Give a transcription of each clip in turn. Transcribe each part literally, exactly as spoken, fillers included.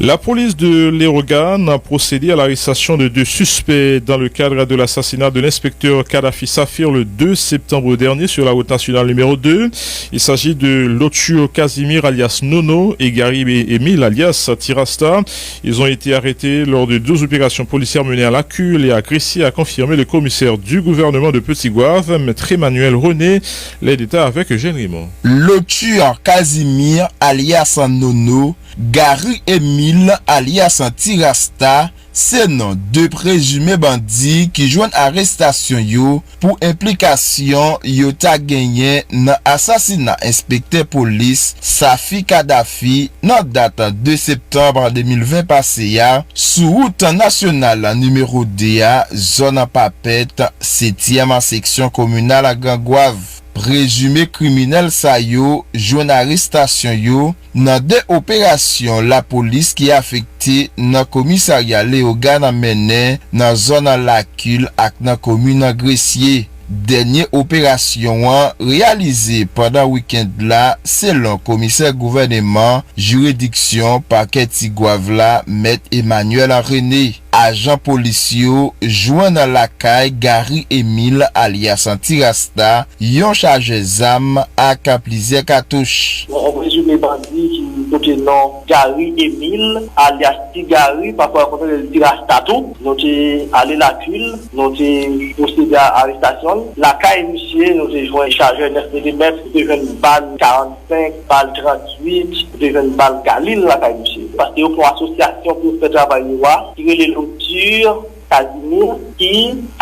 La police de Léogâne a procédé à l'arrestation de deux suspects dans le cadre de l'assassinat de l'inspecteur Kadhafi Safir le deux septembre dernier sur la route nationale numéro deux. Il s'agit de Lotur Casimir alias Nono et Gary Émile alias Tirasta. Ils ont été arrêtés lors de deux opérations policières menées à Lacul et à Gressier, a confirmé le commissaire du gouvernement de Petit-Goâve, Maître Emmanuel René. Les détails avec Eugène Raymond. Lotur Casimir alias Nono, Gary Émile alias Tirasta, se non de prezime bandi ki jwenn arestasyon yo pou enplikasyon yo ta genyen nan asasina enspektè polis Safi Kadhafi nan dat de septanm de mil ven pase a, sou wout nasyonal nimewo de a, zòn Papèt, setyèm seksyon kominal Gran Gwav. Prezime kriminèl sa yo jwenn arestasyon yo nan de operasyon lapolis ki afekte nan komisarya Leyogàn mennen nan zòn Lakil ak nan komin Gresye. Dènye operasyon an reyalize pandan wikenn la, selon komisè gouvèneman jiridiksyon pakè Tigwav la, Mèt Emmanuel René. Ajan polis yo jwenn lakay Gary Emile alyas Tirasta yon chajè zam ak plizyè katouch. Yon prezime bandi ki pote non Gary Emile alyas Ti Gary, pafwa yo konn rele l Ti Rasta tou. Nou te ale Lakil, nou te pwosede a arestasyon l. Lakay misye, nou te jwenn chajè nèf milimèt, nou te jwenn bal karannsenk, bal tranntuit, nou te jwenn bal Galil lakay misye. Paske yo fè yon asosyasyon pou yo fè travay yo a, ki rele Lotur Casimir, ki,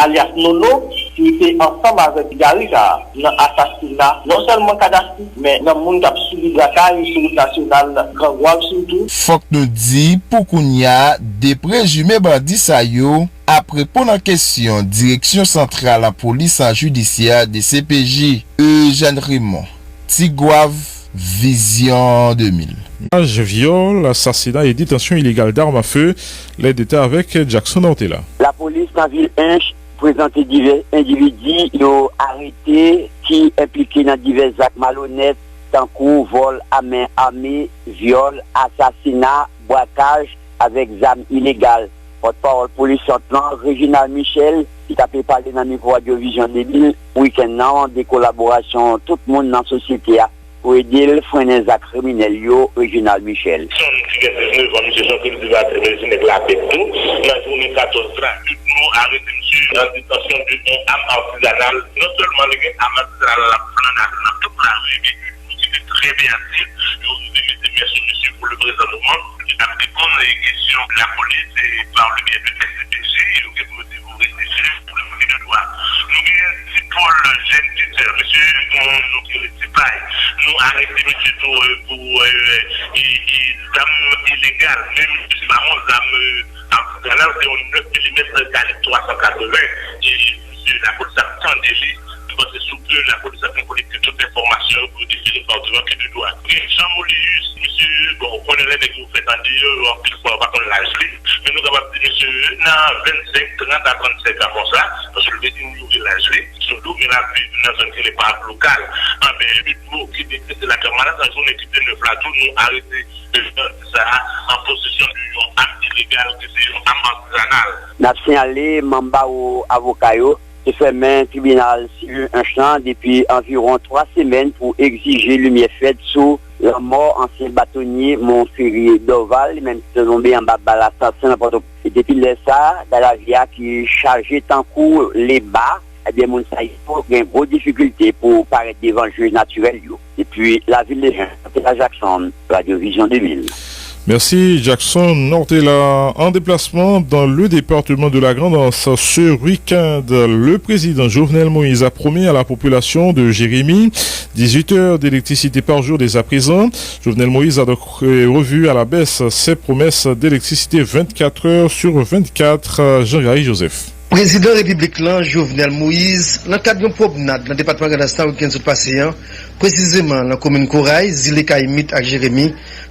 alyas Nono, ki te ansanm avèk Gary sa a nan asasina non sèlman Kadhafi, men nan moun k ap sibi brakay sou wout nasyonal Gran Gwav sitou. Fòk nou di, pou kounye a, de prezime bandi sa yo ap reponn an kesyon Direksyon Santral Polis Jidisyè, D C P J. Eugène Raymond, Tigwav, Vizyon de mil. Imaj, vyòl, asasina e detansyon ilegal d'arm à feu. Les détails avec Jackson Ortela. Lapolis nan vil Ench prezante divès endividi yo arete ki enplike nan divès zak malonèt, tankou vòl a men ame, vyòl, asasina, brakaj avèk zam ilegal. Pòtpawòl polis sant lan, Reginald Michel, ki t ape pale nan mikwo Radyo Vizyon de mil wikenn nan, de kolaborasyon tout moun nan sosyete a pou ede l frennen zak kriminèl yo, Reginald Michel. Yon nonm ki gen diznèf an, misye se yon kiltivatè, men se nèg Lapèp tou. Nan jounen katòz la, tout nou arete misye nan detansyon de yon am atizanal. Non sèlman li gen am atizanal la, l ap flannen nan tout lari, epi yon nonm ki te trè veyatif, yo rive mete men sou misye pou le prezan moman, li ap reponn kesyon lapolis e pa le byen de S P C J, yo gen pou yo devore misye pou le manke de dwa. Nou gen Ti Pòl, jèn titè, misye gen yon non ki rele Ti Pay. Nou arete misye tou, e, pou, e, e, e, zam ilegal, men misye se pa yon zam, e, atizanal, se yon nèf milimèt kalib twa san katreven, e misye, lapolis ap tande li. Nou panse sou ke lapolis ap kolekte tout enfòmasyon yo pou yo defere pa yo devan ke de dwa. Gen Jean Molius, misye, bon, ou konnen lè nèg yo fè tande yo, yo anpil fwa yo pa konn laj li, men nou kapab di misye nan vennsenk, trant a trannsenk an konsa, paske l te inyore laj li. Sitou gen l ap viv nan zòn ki rele Park Lokal. Anben, Edmo ki te ekzèse lakay malad nan jounen ki te nèf la tou, nou arete bandi sa a an posesyon de yon am ilegal ki se yon am atizanal. N ap siyale manm bawo avoka yo te fèmen tribinal sivil Ench lan depi anviwon twa semèn pou egzije limyè fèt sou lanmò ansyen batonye Mont Ferrier Dorval, li menm ki te tonbe anba bal asasen nan Pòtoprens. E depi lè sa a, gad a vi a ki chaje tankou leba, ebyen, moun sa yo gen gwo difikilte pou parèt devan jij natirèl yo. Depi lavil de Ench, Ortela Jackson, Radyo Vizyon de mil. Merci Jackson Ortela. En déplacement dans le département de la Grande Anse ce week-end, le président Jovenel Moïse a promis à la population de Jérémie dix-huit heures d'électricité par jour dès à présent. Jovenel Moïse a donc, euh, revu à la baisse ses promesses d'électricité vingt-quatre heures sur vingt-quatre. Jean-Gary Joseph. Prezidan Repiblik lan, Jovenel Moïse, nan kad yon pwomnad nan depatman Grandans nan wikenn sot pase an, presizeman nan komin Koray, Zile Kayimit ak Jeremi,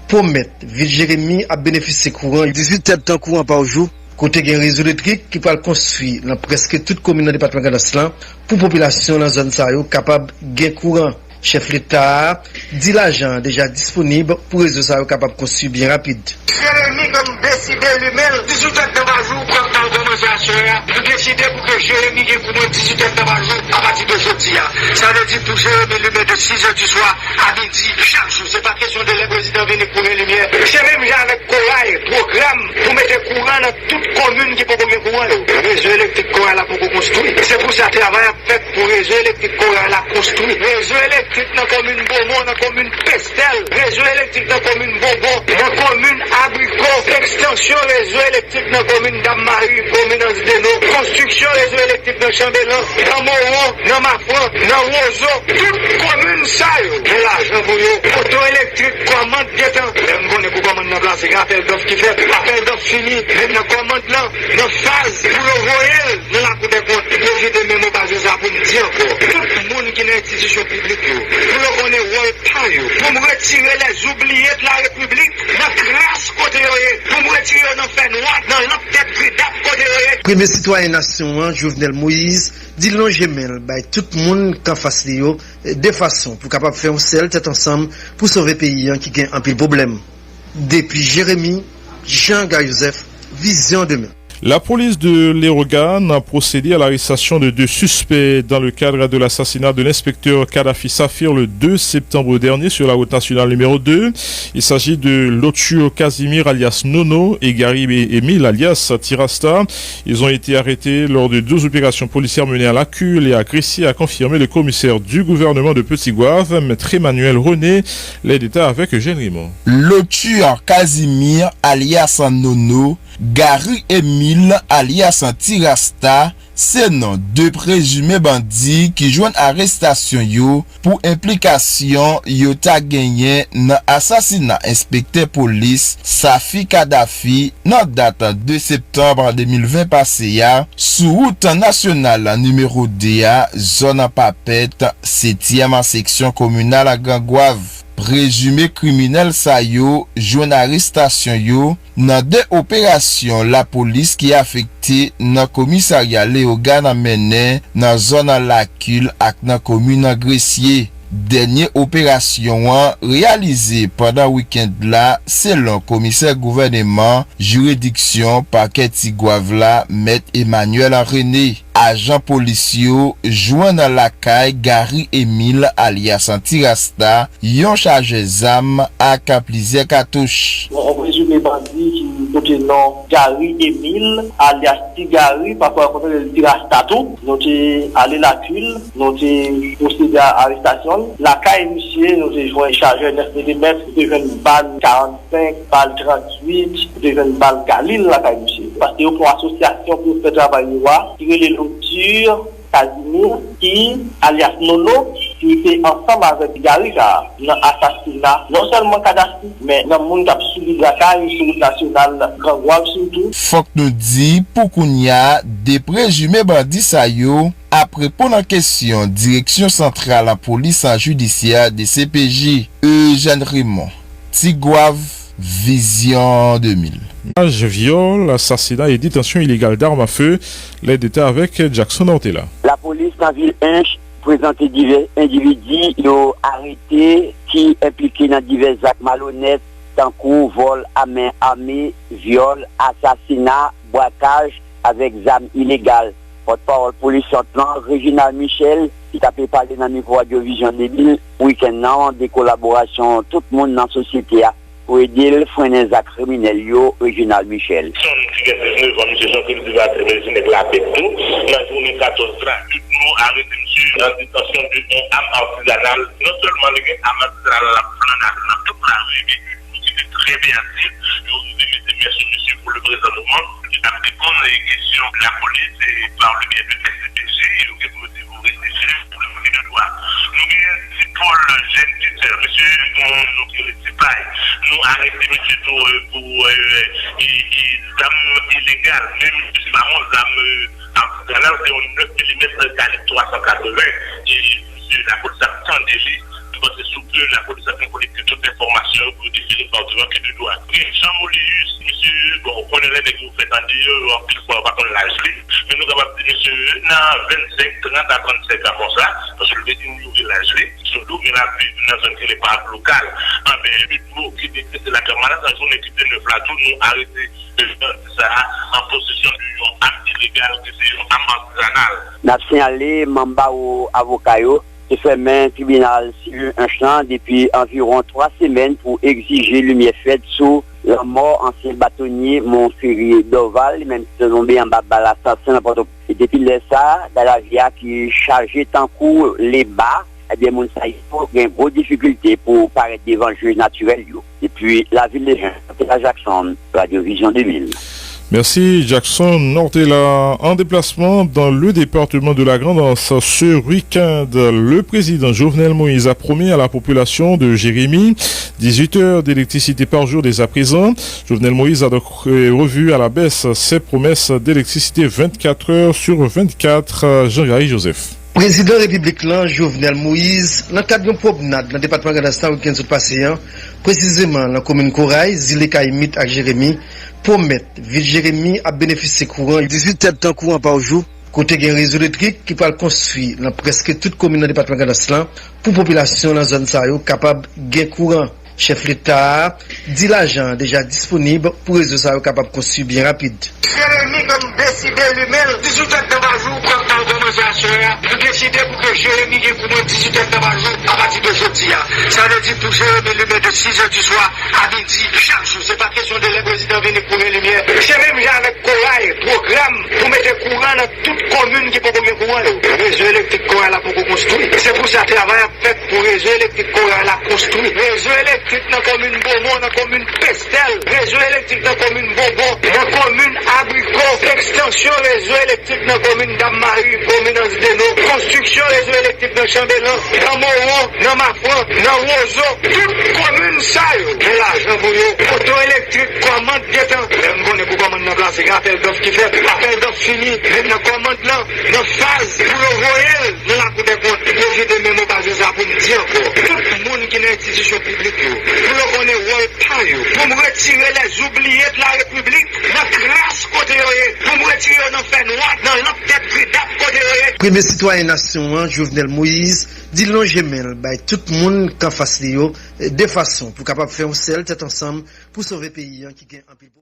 pwomèt vil Jeremi ap benefisye kouran dizuit èdtan kouran pa jou, kote gen rezo elektrik ki pral konstwi nan prèske tout komin nan depatman Grandans lan pou popilasyon nan zòn sa yo kapab gen kouran. Chèf leta a di lajan an deja disponib pou rezo sa yo kapab konstwi byen rapid. Jeremi Grann deside limen l dizuit èdtan pa jou, kòm t al kòmanse aswè a. Nou deside pou ke Jeremi gen kouran dizuit èdtan pa jou apati de jodi a. Sa vle di pou Jeremi limen de sizè di swa a midi chak jou. Se pa kesyon de lè prezidan vini k koupe limyè. Se menm jan avèk Koray, pwogram pou mete kouran nan tout komin ki poko gen kouran yo. Rezo elektrik Koray la poko konstwi. Se pou sa travay ap fèt pou rezo elektrik Koray la konstwi. Rezo elektrik nan komin Bomon, nan komin Pestèl, rezo elektrik nan komin Bonbon, nan komin Abriko, ekstansyon rezo elektrik nan komin Dam Mari, komin Anzdeno, konstriksyon rezo elektrik nan Chanbelan, nan Mowon, nan Mafran, nan Wozo, tout komin sa yo gen lajan pou yo. Poto elektrik, kòmand gentan. Lè m konnen pou kòmand nan plase, gen apèl dòf ki fèt. Apèl dòf fini, men nan kòmand lan, nan faz pou yo voye l nan lakou dèkont. M pwofite menm okaze sa pou m di ankò, tout moun ki nan enstitisyon piblik yo, pou yo konnen wòl pa yo, pou m retire les oubliés de la République nan kras kote yo ye, pou m retire yo nan fènwa, nan lanp tèt gridap kote yo ye. Premye sitwayen nasyon an, Jovenel Moïse, di l lonje men l bay tout moun k anfas li yo, de fason pou kapab fè yon sèl tèt ansanm pou sove peyi an ki gen anpil pwoblèm. Depi Jeremi, Jean Gary Joseph, Vision deux mille. La police de Léogâne a procédé à l'arrestation de deux suspects dans le cadre de l'assassinat de l'inspecteur Kadhafi Saphir le deux septembre dernier sur la route nationale numéro deux. Il s'agit de Lotur Casimir alias Nono et Gary Émile alias Tirasta. Ils ont été arrêtés lors de deux opérations policières menées à Lacul et à Gressier, a confirmé le commissaire du gouvernement de Petit-Goâve, Maître Emmanuel René. Les détails avec Eugène Raymond. Lotur Casimir alias Nono, Gary Émile alias Tirasta, se non de prezime bandi ki jwenn arestasyon yo pou enplikasyon yo ta genyen nan asasina enspektè polis Safi Kadhafi nan dat de septanm de mil ven pase a sou wout nasyonal nimewo de a, zòn Papèt, setyèm seksyon kominal Gran Gwav. Prezime kriminèl sa yo jwenn arestasyon yo nan de operasyon lapolis ki afekte nan komisarya Leyogàn mennen nan zòn Lakil ak nan komin Gresye. Dènye operasyon an reyalize pandan wikenn la, selon komisè gouvèneman jiridiksyon pakè Tigwav la, Mèt Emmanuel René. Ajan polis yo jwenn lakay Gary Emile, alyas Ti Rasta, yon chajè zam ak plizyè katouch. Yon prezime bandi ki pote non Gary Emile, alyas Ti Gary, pafwa yo konn rele l Ti Rasta tou. Nou te ale Lakil, nou te pwosede a arestasyon l. Lakay misye, nou te jwenn chajè nèf milimèt, nou te jwenn bal karannsenk, bal tranntuit, nou te jwenn bal Galil lakay misye. Paske yo pran asosyasyon pou yo fè travay yo a, ki rele Lotur Casimir, ki, alyas Nono, ki te ansanm avèk Gary sa a nan asasina non sèlman Kadhafi, men nan moun k ap sibi trakay sou wout nasyonal Gran Gwav sitou. Fòk nou di, pou kounye a, de prezime bandi sa yo ap reponn an kesyon Direksyon Santral Polis Jidisyè, D C P J. Eugène Raymond, Tigwav, Vision deux mille. Imaj, vyòl, asasina e detansyon ilegal dam a fe, lè deta avèk Jackson Ortela. Lapolis nan vil Ench prezante divès endividi yo arete ki enplike nan divès zak malonèt, tankou vòl a men ame, vyòl, asasina, brakaj avèk zam ilegal. Pòtpawòl polis sant lan, Reginald Michel, ki t ape pale nan mikwo Radyo Vision deux mille, wikenn nan, de kolaborasyon tout moun nan sosyete a pou ede l frennen zak kriminèl yo, Reginald Michel. Sòm ki gen diznèf an, misye Jean Philippe Duvatré, se nèg Lapèk tou. Nan jounen katòz la, tout nou arete misye nan detansyon de yon am atizanal. Non sèlman li gen am atizanal la, l ap flann ak nan tout lari, epi nou ki te trè veyatif, yo rive mete men sou misye pou le prezan moman. Li ap reponn e kesyon lapolis e par le byen de S C P J, yo gen pou yo devore misye pou le pwosè de dwa. Nou gen Ti Pòl, jèn Pitè, misye gen yon non ki rele Ti Pay. Nou arete misye tou, e, pou, e, e, e, zam ilegal, men misye se pa yon zam, e, atizanal, se yon nèf milimèt kalib twa san katreven. E misye, lapolis ap tande li. Nou panse sou ke lapolis ap vin kolekte tout fòmasyon yo pou yo defile pa devan ki de dwat. Gen Jean Molius, misye, bon, ou konnen lè nèg yo fè tande yo, yo anpil fwa yo pa konn laj li, men nou kapab di misye nan vennsenk, trant a trannsèt an konsa, paske l te di nou yo gen laj li, sou do men l ap viv nan zòn ki rele Park Lokal. Anben, Ludmo ki te blese lakay malad nan jounen ki te nèf la tou, nou arete bandi sa a an posesyon de yon am ilegal ki se yon am atizanal. N ap siyale manm bawo avoka yo te fèmen tribinal Sylvie Hinche lan depi anviwon twa semèn pou egzije limyè fèt sou lanmò ansyen batonye Mont Ferrier Dorval, li menm ki te tonbe anba bal asasen nan Pòtoprens. E depi lè sa a, gad a vi a ki chaje tankou leba, ebyen, moun sa yo gen gwo difikilte pou parèt devan jij natirèl yo. Depi lavil de Hinche, Jackson, Radio Vision de mil. Merci Jackson Nortella. En déplacement dans le département de la Grande Anse ce week-end, le président Jovenel Moïse a promis à la population de Jérémie dix-huit heures d'électricité par jour dès à présent. Jovenel Moïse a donc euh, revu à la baisse ses promesses d'électricité vingt-quatre heures sur vingt-quatre. Jean-Gary Joseph. Prezidan Repiblik lan, Jovenel Moïse, nan kad yon pwomnad nan depatman Grandans la wikenn sot pase an, presizeman nan komin Koray, Zile Kayimit ak Jeremi, pwomèt vil Jeremi ap benefisye kouran dizuit èdtan kouran pa jou, kote gen rezo elektrik ki pral konstwi nan prèske tout komin nan depatman Grandans lan pou popilasyon nan zòn sa yo kapab gen kouran. Chèf Leta a di lajan an deja disponib pou rezo sa yo kapab konstwi byen rapid. Jeremi, ke m deside limen l dizuit èdtan pa jou, pou al bay manje aswè a. M deside pou ke Jeremi gen kouran dizuit èdtan pa jou apati de jodi a. Sa vle di pou Jeremi limen de sis è di swa a midi chak jou. Se pa kesyon de lè prezidan vini pou gen limyè. Se menm jan avèk Koray, pwogram pou mete kouran nan tout komin ki poko gen kouran yo. Rezo elektrik Koray la poko konstwi. Se pou sa travay ap fèt pou rezo elektrik Koray la konstwi. Rezo elektrik nan komin Bomon, nan komin Pestèl. Rezo elektrik nan komin Bonbon, nan komin Abriko. Ekstansyon rezo elektrik nan komin Dam Mari, komin Anzdeno. Konstriksyon rezo elektrik nan Chanbelan, nan Mowon, nan Mafran, nan Wozo. Tout komin sa yo gen lajan pou yo. Poto elektrik, kòmand gentan. Lè m konnen pou kòmand nan plase, gen apèl dòf ki fèt. Apèl dòf fini. Mentnan kòmand lan nan faz pou yo voye l nan Lakou dè Kont. M pwofite menm okazyon sa pou m di ankò, tout moun ki nan enstitisyon piblik yo, pou yo konnen wòl pa yo, pou m retire les oubliés de la République nan kras kote yo ye, pou m retire yo nan fènwa, nan lanp tèt gridap kote yo ye. Premye sitwayen nasyon an, Jovenel Moïse, di l lonje men l bay tout moun k anfas li yo, de fason pou kapab fè yon sèl tèt ansanm pou sove peyi an ki gen anpil